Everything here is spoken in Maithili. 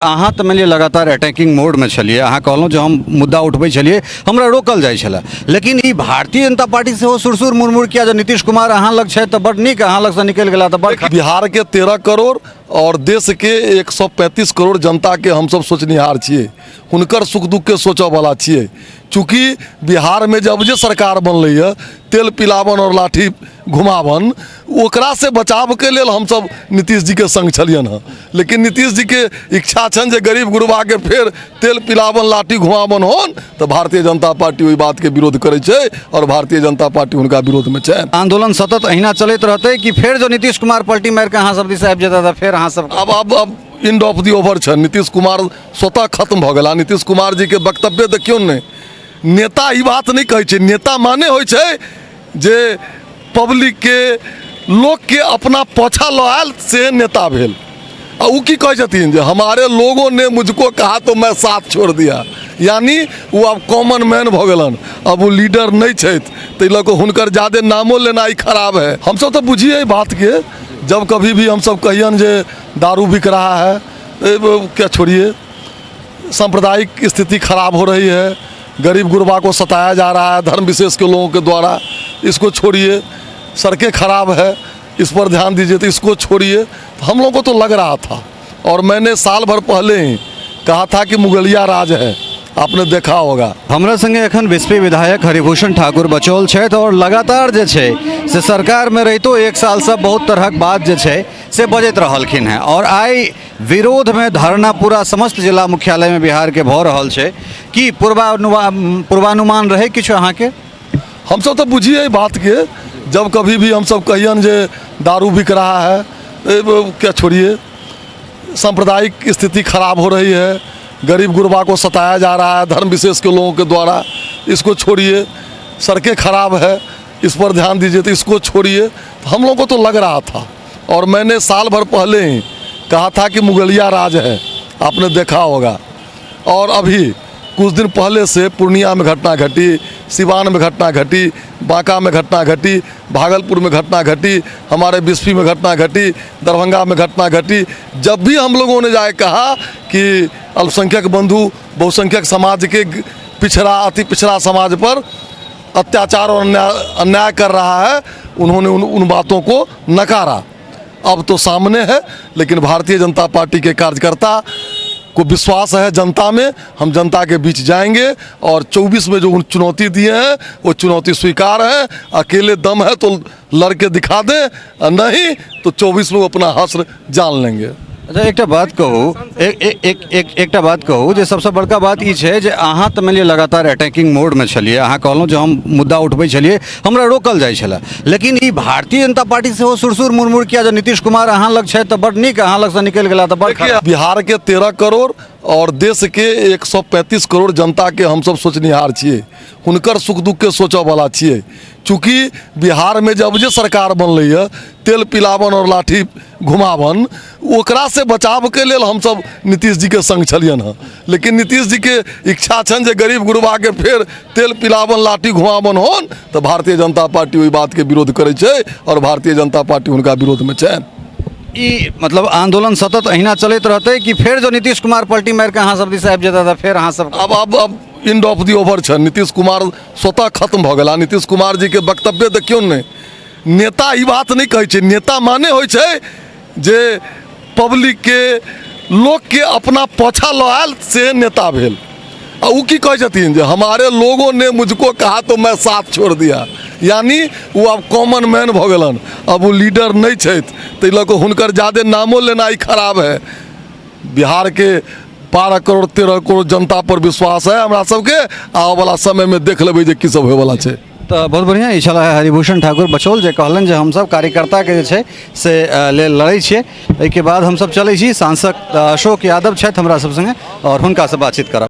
अहाँ तऽ मानि लिअ लगातार अटैकिंग मोडमे छलियै। अहाँ कहलहुँ जे हम मुद्दा उठबै छलियै, हमरा रोकल जाइ छलै, लेकिन ई भारतीय जनता पार्टी सेहो सुरसुर मुरमुर किया जे नीतीश कुमार अहाँ लग छथि तऽ बड्ड नीक, अहाँ लगसँ निकलि गेला तऽ बड्ड। बिहार के 13 करोड़ और देश के 135 करोड़ जनता के हमसब सोचनिहार छियै, हुनकर सुख दुख के सोचऽ वाला छियै। चूँकि बिहार में जब जे सरकार बनलै हँ, तेल पिलावन और लाठी घुमावन, ओकरा से बचावके लेल हमसब नीतीश जीके संग छलियनि हँ। लेकिन नीतीश जीके इच्छा छनि जे गरीब गुरबाके फेर तेल पिलावन लाठी घुमावन होन, तऽ भारतीय जनता पार्टी ओहि बातके विरोध करै छै आओर भारतीय जनता पार्टी हुनका विरोधमे छनि। आंदोलन सतत अहिना चलैत रहतै कि फेर जो नीतीश कुमार पलटी मारि कऽ अहाँ सब दिस आबि जेता तऽ फेर अहाँ सब? आब एंड ऑफ the over छनि। नीतीश कुमार स्वतः खत्म भऽ गेला। नीतीश कुमार जीके वक्तव्य देखियौ ने, नेता ई बात नहि कहै छै। नेता माने होइ छै जे पब्लिकके, लोकके अपना पाछा लऽ आयल, से नेता भेल। आ ओ की कहै छथिन जे हमारे लोगों ने मुझको कहा तो मैं साथ छोड़ दिया, यानी ओ आब कॉमन मैन भऽ गेलन, अब ओ लीडर नहि छथि। ताहि लऽ कऽ हुनकर ज्यादे नामो लेनाइ खराब है। हमसब तऽ बुझिए बातके, जब कभी भी हमसब कहियन जे दारू बिक रहा है, क्या छोड़िए, सांप्रदायिक स्थिति खराब हो रही है, गरीब गुरबा को सताया जा रहा है धर्म विशेष के लोगों के द्वारा, इसको छोड़िए, सड़कें खराब है, इस पर ध्यान दीजिए, तो इसको छोड़िए। तो हम लोगों को तो लग रहा था और मैंने साल भर पहले ही कहा था कि मुगलिया राज है, आपने देखा होगा। हमरा संगे एखन बीएसपी विधायक हरिभूषण ठाकुर बचौल छथि और लगातार जे छै से सरकारमे रहितो एक सालसँ बहुत तरहक बात जे छै से बजैत रहलखिन हेँ और आइ विरोधमे धरना पूरा समस्त जिला मुख्यालयमे बिहारके भऽ रहल छै। की पूर्वानुमान रहै किछु अहाँके? हमसब तऽ बुझिए बातके, जब कभी भी हमसब कहियन जे दारू बिक रहा है, क्या छोड़िए, सांप्रदायिक स्थिति खराब हो रही है, गरीब गुरबा को सताया जा रहा है धर्म विशेष के लोगों के द्वारा, इसको छोड़िए, सड़कें खराब है, इस पर ध्यान दीजिए, तो इसको छोड़िए। तो हम लोगों को तो लग रहा था और मैंने साल भर पहले ही कहा था कि मुगलिया राज है, आपने देखा होगा। और अभी कुछ दिन पहले से पूर्णिया में घटना घटी, सिवान में घटना घटी, बांका में घटना घटी, भागलपुर में घटना घटी, हमारे बिस्फी में घटना घटी, दरभंगा में घटना घटी। जब भी हम लोगों ने जाए कहा कि अल्पसंख्यक बंधु बहुसंख्यक समाज के पिछड़ा अति पिछड़ा समाज पर अत्याचार और अन्याय कर रहा है, उन्होंने उन उन बातों को नकारा। अब तो सामने है, लेकिन भारतीय जनता पार्टी के कार्यकर्ता को विश्वास है जनता में, हम जनता के बीच जाएंगे और 24 में जो उन चुनौती दिए हैं वो चुनौती स्वीकार है। अकेले दम है तो लड़के दिखा दें, और नहीं तो 24 में वो अपना हश्र जान लेंगे। अच्छा, एकटा बात कहू, एक एक एक एक एकटा बात कहू जे सबसँ बड़का बात ई छै जे अहाँ तऽ मानि लिअ लगातार अटैकिंग मोडमे छलियै। अहाँ कहलहुँ जे हम मुद्दा उठबै छलियै, हमरा रोकल जाइ छलै, लेकिन ई भारतीय जनता पार्टी सेहो सुरसुर मुरमुर किया जे नीतीश कुमार अहाँ लग छथि तऽ बड्ड नीक, अहाँ लगसँ निकलि गेला तऽ बड्ड। देखिए, बिहार के 13 करोड़ और देश के 135 करोड़ जनता के हमसब सोचनिहार छियै, हुनकर सुख दुख के सोचऽ वाला छियै। चूँकि बिहार में जब जे सरकार बनलै हँ, तेल पिलावन और लाठी घुमावन, ओकरा से बचावके लेल हमसब नीतीश जीके संग छलियनि हँ। लेकिन नीतीश जीके इच्छा छनि जे गरीब गुरबाके फेर तेल पिलावन लाठी घुमावन होन, तऽ भारतीय जनता पार्टी ओहि बातके विरोध करै छै आओर भारतीय जनता पार्टी हुनका विरोधमे छनि। ई मतलब आंदोलन सतत अहिना चलैत रहतै कि फेर जो नीतीश कुमार पलटी मारि कऽ अहाँ सब दिस आबि जेता तऽ फेर अहाँ सब? आब एंड ऑफ the over छनि। नीतीश कुमार स्वतः खत्म भऽ गेला। नीतीश कुमार जीके वक्तव्य देखियौ ने, नेता ई बात नहि कहै छै। नेता माने होइ छै जे पब्लिकके, लोकके अपना पाछा लऽ आयल, से नेता भेल। आ ओ की कहै छथिन जे हमारे लोगों ने मुझको कहा तो मैं साथ छोड़ दिया, यानी ओ आब कॉमन मैन भऽ गेलन, अब ओ लीडर नहि छथि। ताहि लऽ कऽ हुनकर ज्यादे नामो लेनाइ खराब है। बिहार के 12 करोड़ 13 करोड़ जनता पर विश्वास है हमरा सबके। आबऽवला समयमे देख लेबै जे की सब होइवला छै। तऽ बहुत बढ़िआँ, ई छलाह हरिभूषण ठाकुर बचौल जे कहलनि जे हमसभ कार्यकर्ताके जे छै से लेल लड़ै छियै। एहिके बाद हमसभ चलै छी, सांसद अशोक यादव छथि हमरा सभ सङ्गे आओर हुनकासँ बातचीत करब।